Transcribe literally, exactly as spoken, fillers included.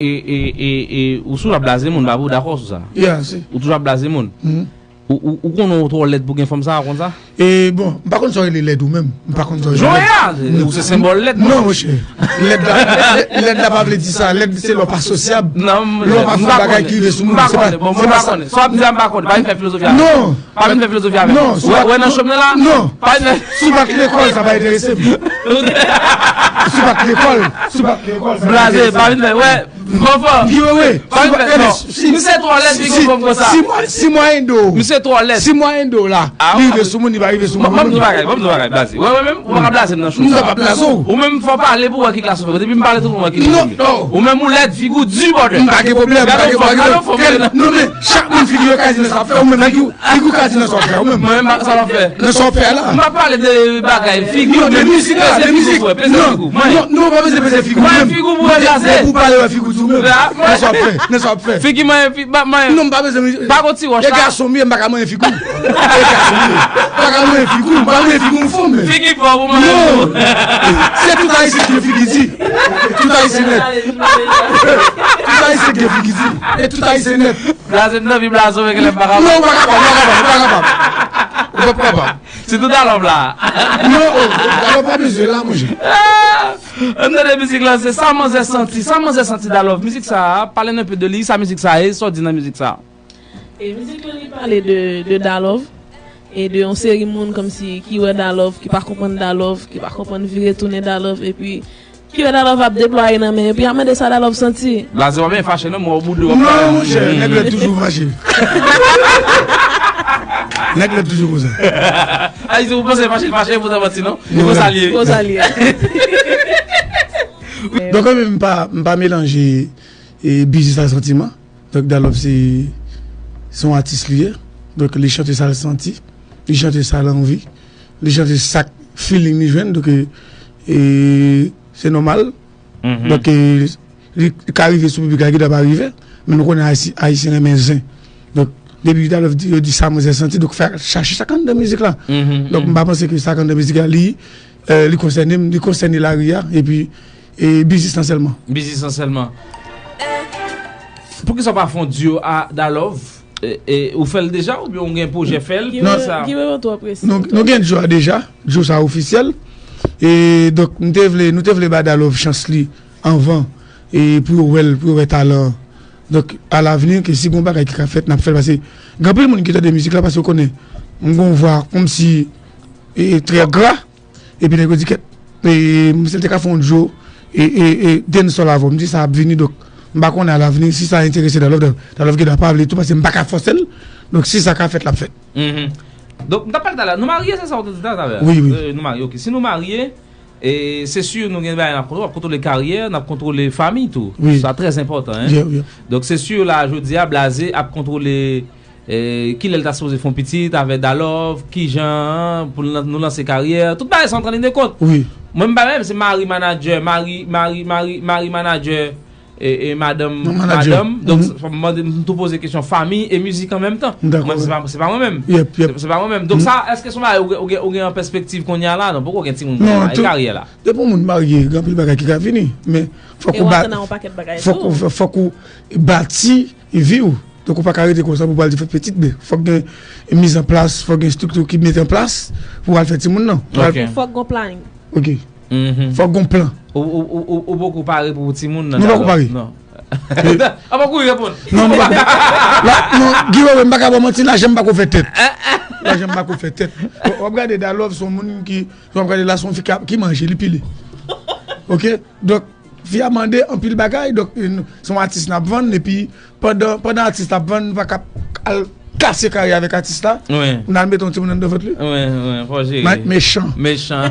e, e, e, e, ou sou ap blaze moun, pa pou dakò sou sa. Yeah, si. Ou toujou ap blaze moun. Mhm. Ou, ou, ou konnen ou twò lèd pou gen fanm sa, ou konn sa? E bon, m pa konn sa w rele lèd ou menm. M pa konn sa w rele lèd. Jan w ye a, ou se senbòl lèd, non, monchè. Lèd la, lèd, lèd la pa vle di sa. Lèd se lè w pa sosyab. Non, lè w pa fè bagay ki rive sou moun. M pa konnen. Bon, mwen pa konnen. Sa w ap di a, m pa konnen. Pa vin fè filozofi avè m. Non. Pa vin fè filozofi avè m. Non. Wè, wè nan cho m nan la? Non. Pa vin fè. Si w pa t lekòl, sa pa enterese m. Si w pa t lekòl, si w pa t lekòl, sa pa enterese m. Blaze, pa vin fè. Wè. Fanfan. Pi wewe. Pa vin fè, non. Misye twò lèd, li konprann konsa. Si mwa, si mwa endo. Misye twò lèd. Si mwa endo la, li rive sou moun, li pa rive sou moun. Ban m di w bagay, ban m di w bagay, blaze. Wè, wè, menm, ou pa ka blaze m nan cho sa. M pa blaze w. Ou menm, fò w pale pou w wè ki klas ou fè. Depi m pale, tout moun wè ki klas ou fè. Ou menm, ou lèd, figi w di, bòdè. M pa gen pwoblèm, m pa gen pwoblem. Non, men, chak moun figi yo kazi nan sa w ap fè, ou menm, figi w, figi w kazi nan sa w ap fè, ou menm. Mwen menm, sa w ap fè. Nan sa w ap fè la. M pa pale de bagay, figi w, de mizik la, de mizik. Non, non, non, pa bezwen peze figi w, ou menm. Mwen figi w pou wè blaze. Depi w pale, wè figi w di ou menm. Nan sa w ap fè, nan sa w ap fè. Figi mwen, fi-, ba, mwen. Non, m pa bezwen. Pa gon ti wòch la. E gason m ye, m pa ka manyen figi w. E gason m ye. M pa ka manyen figi w, m pa manyen figi w, m fou, men. Figi fò pou manyen. Non. Se tout Ayisyen ki gen figi di. Tout Ayisyen nèt. Tout Ayisyen ki gen figi di. E tout Ayisyen nèt. Blaze m nan vi blaze w, men genlè m pa kapab. Non, ou pa kapab, ou pa kapab, ou pa kapab. Ou p ap kapab. Sitou Dalòv la. Non, oh, Dalòv pa bezwen la, monchè. Ann tande mizik lan, se Sa Manzè Santi. Sa Manzè Santi, Dalòv. Mizik sa a, pale n enpe de li, sa mizik sa a ye, sa w di nan mizik sa a? E mizik lan, li pale de, de Dalòv, e de yon seri moun kòmsi ki wè Dalòv, ki pa konprann Dalòv, ki pa konprann vire tounen Dalòv, epi ki wè Dalòv ap deplwaye nan men yo, epi y ap mande sa Dalòv santi. Blaze, w ap byen fache non, mwen w ap boude w ap. Non, monchè, nèg lèd toujou fache. Nèg lèd toujou konsa. Ayisyen, ou panse fache, fache, pou sa manti non. E konsa l ye. Konsa l ye. Donk, mwen menm, m pa, m pa melanje, e, biznis ak santiman. Donk, Dalòv se, se yon atis li ye. Donk, li chante sa l santi. Li chante sa l anvi. Li chante sa k feeling li jwenn. Donk, e, e, se nòmal. Mhm. Donk, e, li ka rive sou piblik la, gentan pa rive. Men nou konnen Ayisi-, Ayisyen renmen zen. Donk, depi Dalòv di, yo di Sa Manzè Santi, donk fè chache sa k anndan mizik la. Mhm, donk, mhm. M pa panse ke sa k anndan mizik la, li, e, li konsène m, li konsène lari a, epi, e, biznis lan sèlman. Biznis lan sèlman. Poukisa w pa fè yon duo a Dalòv? E, e, ou fè l deja oubyen ou gen pwojè fè l? Ki sa? Ki moman tou w ap resi? Nou, nou gen duo a deja, duo sa ofisyèl. E, donk, m te vle, nou te vle ba Dalòv chans li anvan, e, pou yo wè l, pou yo wè talan an. Donk, alavni, ke si gon bagay ki ka fèt, n ap fè l, paske gen anpil moun ki tande mizik la, paske yo konnen m gon vwa kòmsi, e, trè gra. Epi nèg yo di, kèt, e, misye te ka fè yon duo, e, e, e, dancehall avè w. M di sa ap vini, donk, m pa konnen alavni, si sa enterese Dalòv, Dalòv gentan pa vle tou, paske m pa ka fòse l. Donk, si sa ka fèt, l ap fèt. Mhm. Donk, m t ap pale talè, nou marye, se sa w te di talè? Wi, wi. E, nou marye, ok. Si nou marye, e, se si nou gen bagay n ap kontwole, w ap kontwole karyè, n ap kontwole fanmi tou. Wi. Sa trè enpòtan, en. Yeah, yeah. Donk, se si la, jodi a, Blaze ap kontwole E, kilè l ta sipoze fè yon pitit avè Dalòv, kijan pou l lan-, nou lanse karyè, tout bagay sa antre an liy de kont. Wi. Mwen, m pa menm, se mari manadjè, mari, mari, mari, mari manadjè, e, e madanm, madanm. Donk, mhm, fò m mande, m tou poze kesyon fanmi e mizik an menm tan. Dakò. Mwen, se pa, se pa mwen menm. Yep, yep. Se, se pa mwen menm. Donk, mhm, sa, èske se yon bagay ou gen, ou gen, ou gen an pèspektiv kounye a la? Non, poko gen timoun kounye a la, e karyè la. Depi yon moun marye, gen anpil bagay ki ka vini. Men, fòk ou ba-, fòk ou, fòk ou bati vi w. Donk, ou pa ka rete konsa pou w pral di fè pitit, men fòk gen miz an plas, fòk gen estrikti ki mete an plas pou w al fè timoun nan. Ok. Fòk gon planning. Ok. Mhm. Fòk gon plan. Ou, ou, ou, ou, ou poko pare pou timoun nan? Nou poko pare. Non. A, poko reponn. Non, non. La, non, Guy Wewe, m pa ka ba w manti, lajan m pako fè tèt. Lajan m pako fè tèt. W ap gade Dalòv, se yon moun ki, w ap gade la, se yon fi ki, ki manje, li pile. Ok? Donk, fi a mande anpil bagay, donk, se yon atis n ap vann, epi pandan, pandan atis la ap vann, nou pa ka al kase kari avèk atis la. Wi. Pou n al mete yon timoun anndan vant li. Wi, wi, fò jere. Mechan. Mechan.